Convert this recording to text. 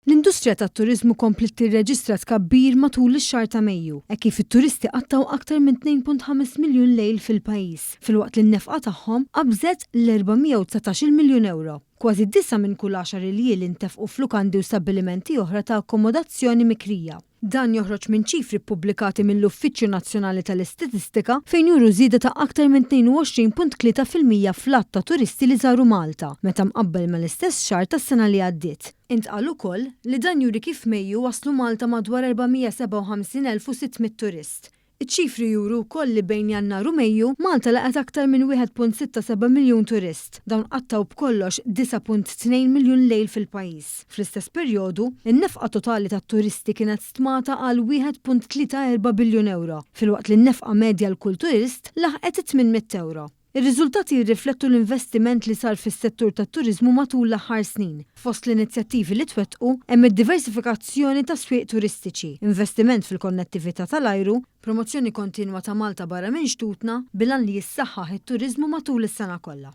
L-industrija tat-turiżmu kompliet tirreġistra tkabbir matul ix-xahar ta' Mejju, hekk kif it-turisti qattgħu aktar minn 2.5 miljun lejl fil-pajjiż, filwaqt li n-nefqa tagħhom qabżet l-419-il miljun ewro. Kważi disgħa minn kull għaxar iljieli ntefqu f'lukandi u stabbilimenti oħra ta' akkomodazzjoni mikrija. Dan joħroġ minn ċifri ppubblikati mill-Uffiċċju Nazzjonali tal-Istatistika fejn juru żieda ta' aktar minn 22.3% fl-għadd ta' turisti li żaru Malta meta mqabbel mal-istess xahar tas-sena li għaddiet. Intqal ukoll li dan juri kif f'Mejju waslu Malta madwar 457,600 turist. Iċ-ċifri juru wkoll li bejn Jannar u Mejju, Malta laqgħet aktar minn 1.67 miljun turist. Dawn qattgħu b'kollox 9.2 miljun lejl fil-pajjiż. Fl-istess perjodu, in-nefqa totali tat-turisti kienet stmata għal 1.34 biljun ewro, filwaqt li n-nefqa medja għal kull turist laħqet it-800 ewro. Ir-riżultati jirriflettu l-investiment li sar fis-settur tat-turiżmu matul l-aħħar snin. Fost l-inizjattivi li twettqu hemm id-diversifikazzjoni tas-swieq turistiċi, investiment fil-konnettività tal-ajru, promozzjoni kontinwa ta' Malta barra minn xtutna bil-għan li jissaħħaħ it-turiżmu matul is-sena kollha.